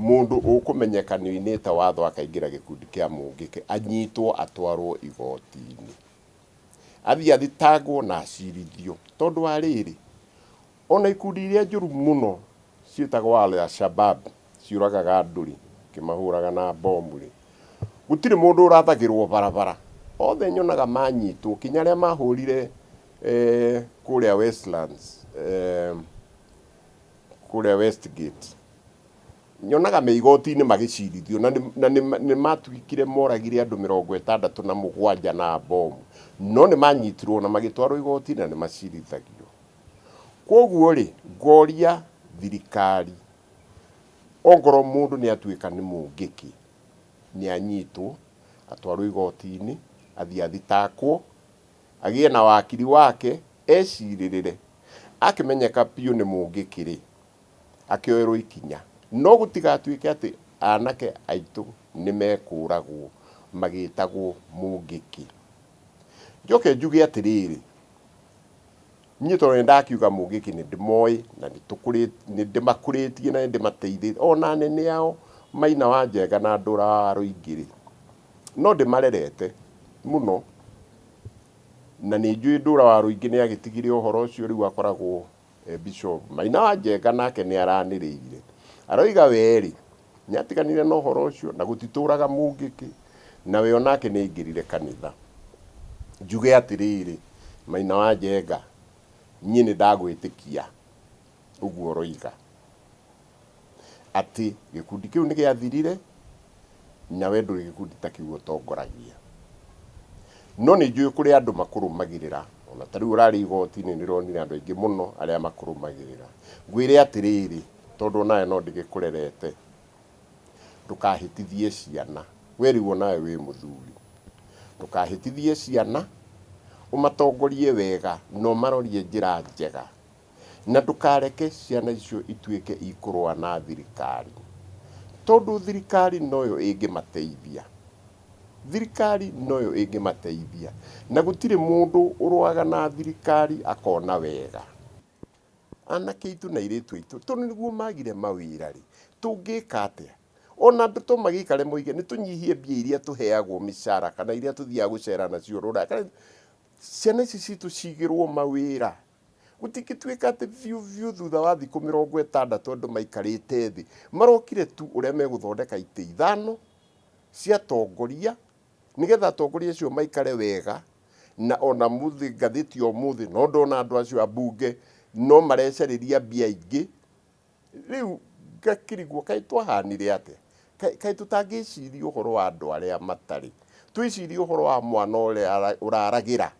mundu ukumenyeka ni ineta watho akaingira gikundi kia Mungiki anyitwo atwarwo igoti-ini athi athitagwo na acirithio tondu wa riri ona ikundi iria njuru muno ciitagwo wale ya shabab ciuragaga nduri kimahuraga na bomu ri gutire mundu urathagirwo barabara othe nyonaga manyitwo kinya aria mahurire kuria Westlands kuria Westgate nyonaga me igoti-ini magicirithio na ni matwikire moragire andu 67 na bomu no ni manyitirwo na magitwarwo igoti na ni macirithagio koguo ri ngoria thirikari ongoro mundu ni atwika ni Mungiki ni anyitwo atwarwo igoti-ini athi athitakwo agie na wakiri wake eciririre akimenyeka piu ni Mungiki ri akioerwo ikinya no gutigatwike ati anake aitu ni mekuragwo magitagwo Mungiki njoke njuge atiriri nyito ndakiuga Mungiki ni ndimoi na ni ndimakuritie na ndimateithie ona nene yao Maina wa Njenga na ndura wa Ruingiri no ndimarerete muno na ni njui ndura wa Ruingiri ni agitigire uhoro ucio riu akoragwo Bishop Maina wa Njenga nake ni araniriire aroiga weri nyatiganire no horo ucio na gutituraga Mungiki na we onake ni ingirire kanitha njuge atiriri Maina wa Njenga nyine ndagwitikia uguo roiga ati gikundi kiu ni giathirire na we nduri gikundi takiugo tongoragia no ni njui kuri andu makurumagirira ona tari urari igoti-ini nironire andu aingi muno aria makurumagirira ngwire atiriri tondu nae no ndigikurerete ndukahitithie ciana weriwo nawe wi muthuri ndukahitithie ciana umatongorie wega no marorie njira njega na ndukareke ciana icio itwike ikurwa na thirikari tondu thirikari noyo ingimateithia na gutire mundu urwaga na thirikari akona wega anake itu na iritu itu toni niguo magire mawira ri tungika atia ona nduto magikare moige ni tunyihie mbia iria tuheagwo mishara kana iria tuthia gucera nacio rura kana ciana ici citu cigirwo mawira gutikitwika ati viu thutha wa thiku 60 andu maikarite thi marokire tu uria meguthondeka ite ithano cia tongoria nigetha tongoria icio maikare wega na ona muthi ngathiti o muthi no ndona andu acio abunge no mareceriria mbia ingi riu ngakirigwo kai twahanire ate kai tutangiciria uhoro wa andu aria matari twiciria uhoro wa mwana uria uraragira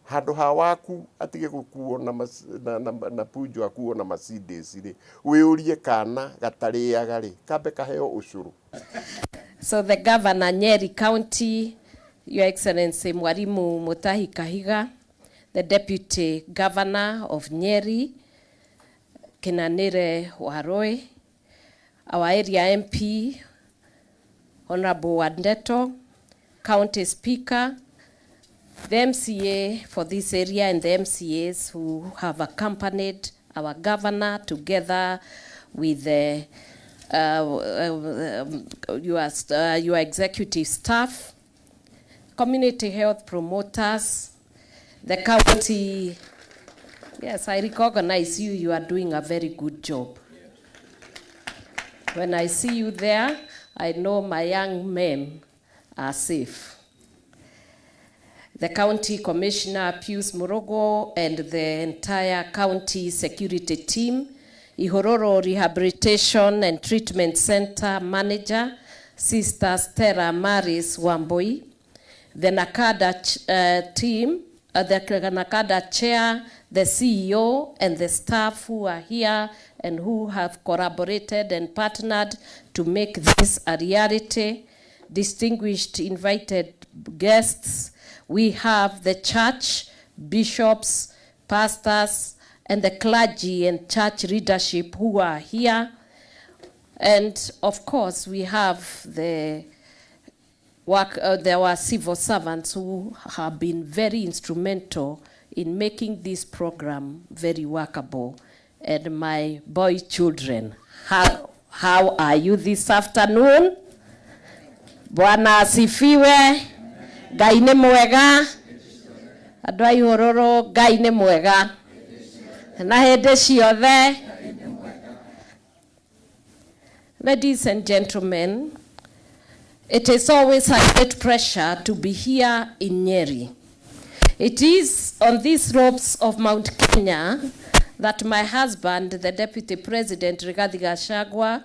handu ha waku atige gukuo na pujo akuo na Mercedes ri wiurie kana gatariaga ri kambe kaheo ucuru. So the Governor Nyeri County, Your Excellency Mwarimu Mutahi Kahiga, the Deputy Governor of Nyeri, Kinanire Waroi, our area MP, Honorable Wandeto, County Speaker, the MCA for this area and the MCAs who have accompanied our governor together with the your executive staff, community health promoters, the county. Yes, I recognize you. You are doing a very good job. When I see you there, I know my young men are safe. The county commissioner, Pius Murogo, and the entire county security team, Uhuru Rehabilitation and Treatment Center manager, Sister Stella Maris Wamboi, the NACADA team, the NACADA chair, the CEO, and the staff who are here and who have collaborated and partnered to make this a reality. Distinguished invited guests, we have the church, bishops, pastors, and the clergy and church leadership who are here. And of course, we have there were civil servants who have been very instrumental in making this program very workable. And my boy children, How are you this afternoon? Bwana asifiwe. Ngai nĩ mwega. Andũ a Ihororo, Ngai nĩ mwega. Na hĩndĩ ciothe. Ladies and gentlemen, it is always a great pleasure to be here in Nyeri. It is on these slopes of Mount Kenya that my husband, the Deputy President Rigathi Gachagua,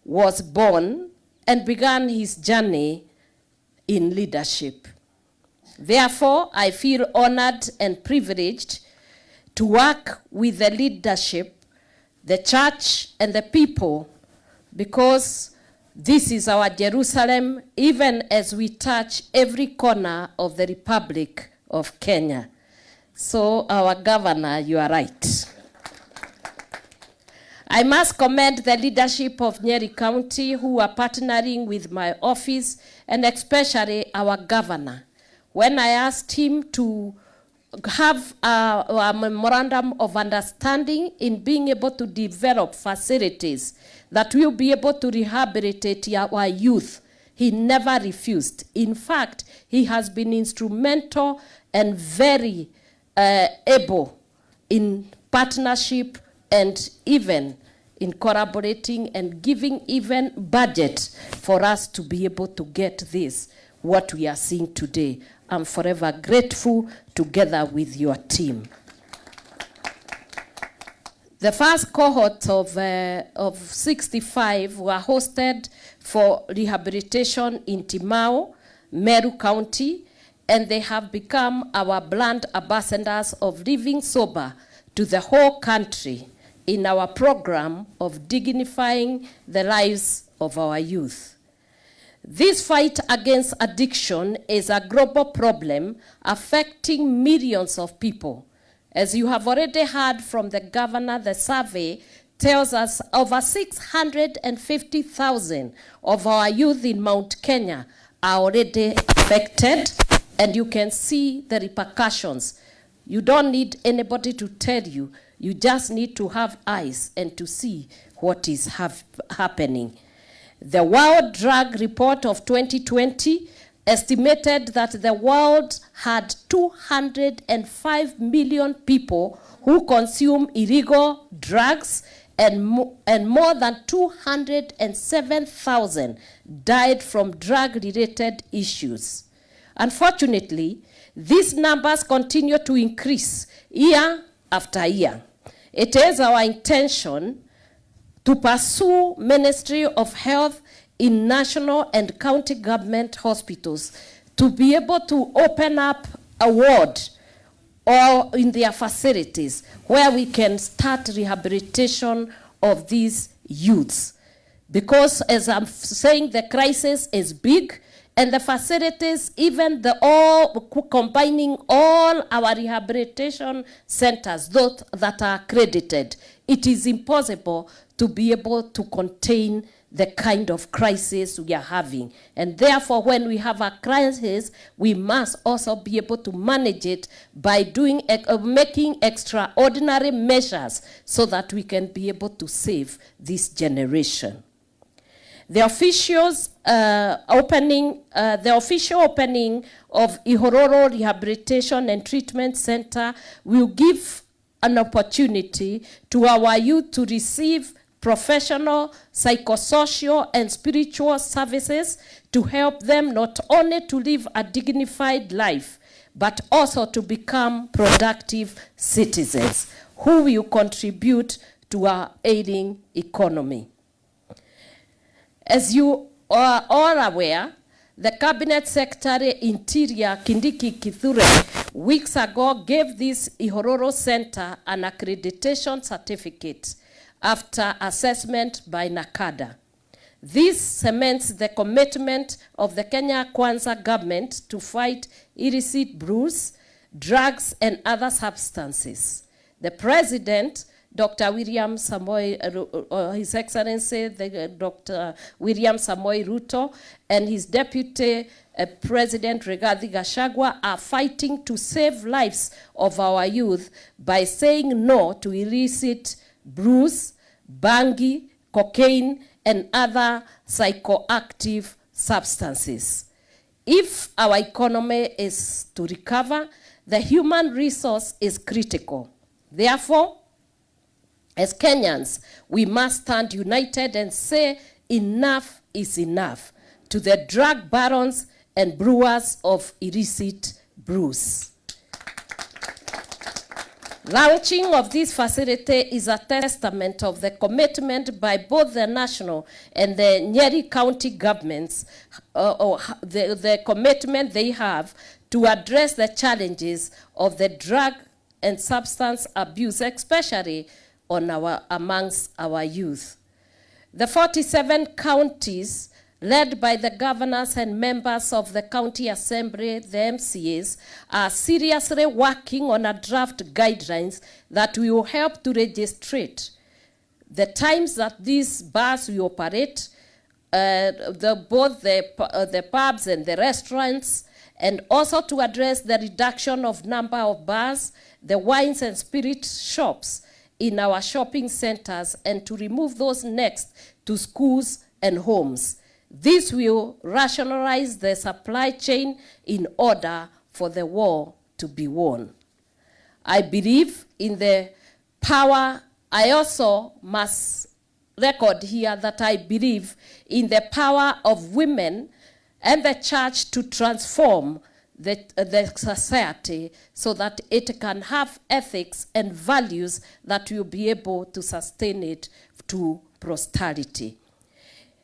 was born and began his journey in leadership. Therefore, I feel honored and privileged to work with the leadership, the church, and the people, because this is our Jerusalem, even as we touch every corner of the Republic of Kenya. So, our governor, you are right. I must commend the leadership of Nyeri County who are partnering with my office, and especially our governor. When I asked him to have a memorandum of understanding in being able to develop facilities that will be able to rehabilitate our youth, he never refused. In fact, he has been instrumental and very able in partnership and even in collaborating and giving even budget for us to be able to get this, what we are seeing today. I'm forever grateful together with your team. The first cohort of 65 were hosted for rehabilitation in Timau, Meru County, and they have become our brand ambassadors of living sober to the whole country in our program of dignifying the lives of our youth. This fight against addiction is a global problem affecting millions of people. As you have already heard from the governor, the survey tells us over 650,000 of our youth in Mount Kenya are already affected, and you can see the repercussions. You don't need anybody to tell you. You just need to have eyes and to see what is happening. The World Drug Report of 2020 estimated that the world had 205 million people who consume illegal drugs, and more than 207,000 died from drug-related issues. Unfortunately, these numbers continue to increase year after year. It is our intention to pursue Ministry of Health in national and county government hospitals to be able to open up a ward or in their facilities where we can start rehabilitation of these youths. Because as I'm saying, the crisis is big, and the facilities, even combining all our rehabilitation centers, those that are accredited, it is impossible to be able to contain the kind of crisis we are having. And therefore, when we have a crisis, we must also be able to manage it by making extraordinary measures so that we can be able to save this generation. The official opening of Ihororo Rehabilitation and Treatment Center will give an opportunity to our youth to receive professional, psychosocial, and spiritual services to help them not only to live a dignified life, but also to become productive citizens who will contribute to our ailing economy. As you are all aware, the Cabinet Secretary Interior Kindiki Kithure weeks ago gave this Ihororo Center an accreditation certificate after assessment by NACADA. This cements the commitment of the Kenya Kwanza government to fight illicit brews, drugs, and other substances. The President, Dr. William Samoei, His Excellency, Dr. William Samoei Ruto, and his Deputy President Rigathi Gachagua are fighting to save lives of our youth by saying no to illicit brews, bangi, cocaine, and other psychoactive substances. If our economy is to recover, the human resource is critical. Therefore, as Kenyans, we must stand united and say enough is enough to the drug barons and brewers of illicit brews. Launching of this facility is a testament of the commitment by both the national and the Nyeri county governments, the commitment they have to address the challenges of the drug and substance abuse, especially amongst our youth. The 47 counties led by the governors and members of the county assembly, the MCAs, are seriously working on a draft guidelines that will help to registrate the times that these bars will operate, both the pubs and the restaurants, and also to address the reduction of number of bars, the wines and spirit shops in our shopping centers, and to remove those next to schools and homes. This will rationalize the supply chain in order for the war to be won. I believe in the power. I also must record here that I believe in the power of women and the church to transform the society so that it can have ethics and values that will be able to sustain it to prosperity.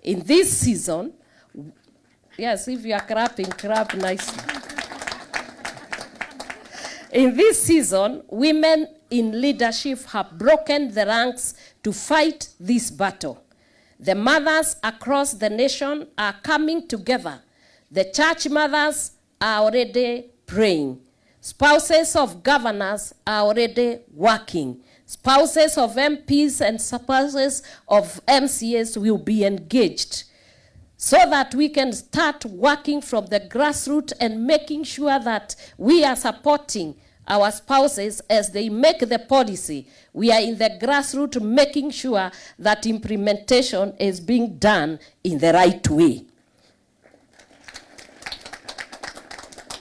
In this season, yes, if you are clapping, clap nicely. In this season, women in leadership have broken the ranks to fight this battle. The mothers across the nation are coming together. The church mothers are already praying. Spouses of governors are already working. Spouses of MPs and spouses of MCAs will be engaged so that we can start working from the grassroots and making sure that we are supporting our spouses as they make the policy. We are in the grassroots making sure that implementation is being done in the right way.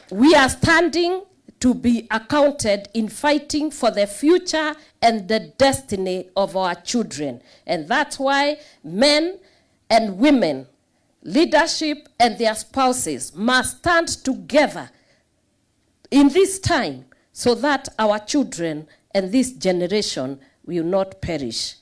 We are standing to be accounted in fighting for the future and the destiny of our children. And that's why men and women, leadership and their spouses must stand together in this time so that our children and this generation will not perish.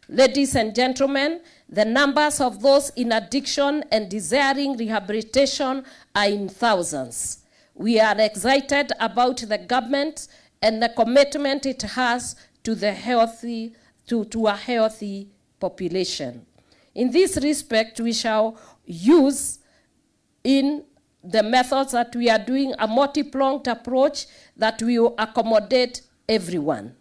Ladies and gentlemen, the numbers of those in addiction and desiring rehabilitation are in thousands. We are excited about the government and the commitment it has to the healthy, to a healthy population. In this respect, we shall use in the methods that we are doing a multi-pronged approach that will accommodate everyone.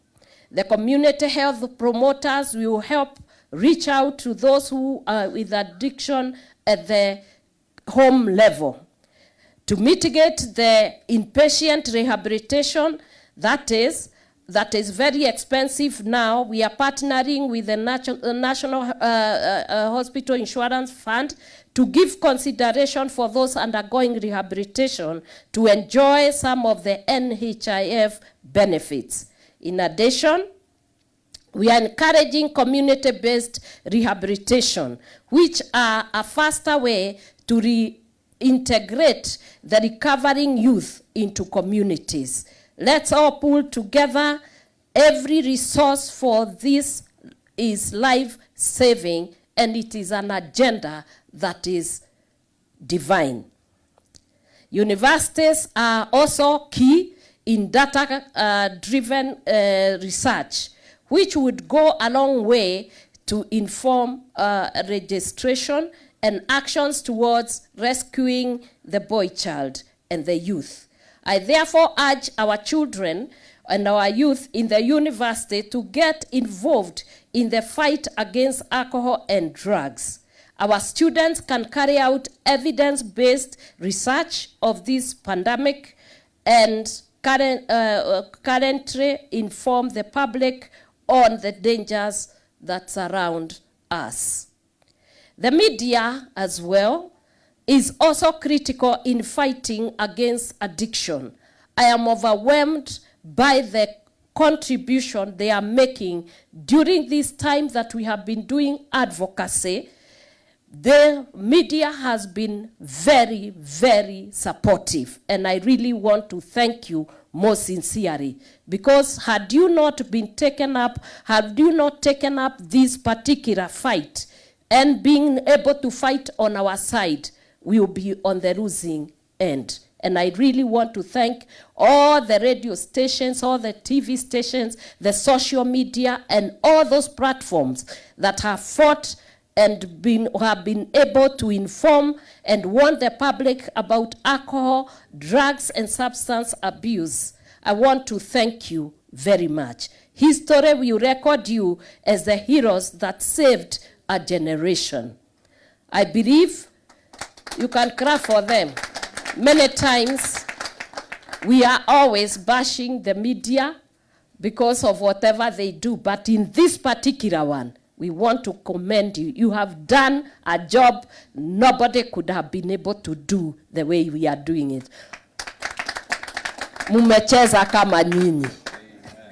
The community health promoters will help reach out to those who are with addiction at the home level. To mitigate the inpatient rehabilitation, that is very expensive now, we are partnering with the National Hospital Insurance Fund to give consideration for those undergoing rehabilitation to enjoy some of the NHIF benefits. In addition, we are encouraging community-based rehabilitation, which are a faster way to reintegrate the recovering youth into communities. Let's all pull together. Every resource for this is life-saving, and it is an agenda that is divine. Universities are also key in data-driven research, which would go a long way to inform registration and actions towards rescuing the boy child and the youth. I therefore urge our children and our youth in the university to get involved in the fight against alcohol and drugs. Our students can carry out evidence-based research of this pandemic and currently inform the public on the dangers that surround us. The media as well is also critical in fighting against addiction. I am overwhelmed by the contribution they are making during this time that we have been doing advocacy. The media has been very, very supportive, and I really want to thank you most sincerely, because had you not taken up this particular fight and being able to fight on our side, we will be on the losing end. And I really want to thank all the radio stations, all the TV stations, the social media, and all those platforms that have fought and have been able to inform and warn the public about alcohol, drugs, and substance abuse. I want to thank you very much. History will record you as the heroes that saved a generation. I believe you can clap for them. Many times, we are always bashing the media because of whatever they do, but in this particular one, we want to commend you. You have done a job nobody could have been able to do the way we are doing it. Mumecheza kama nyinyi.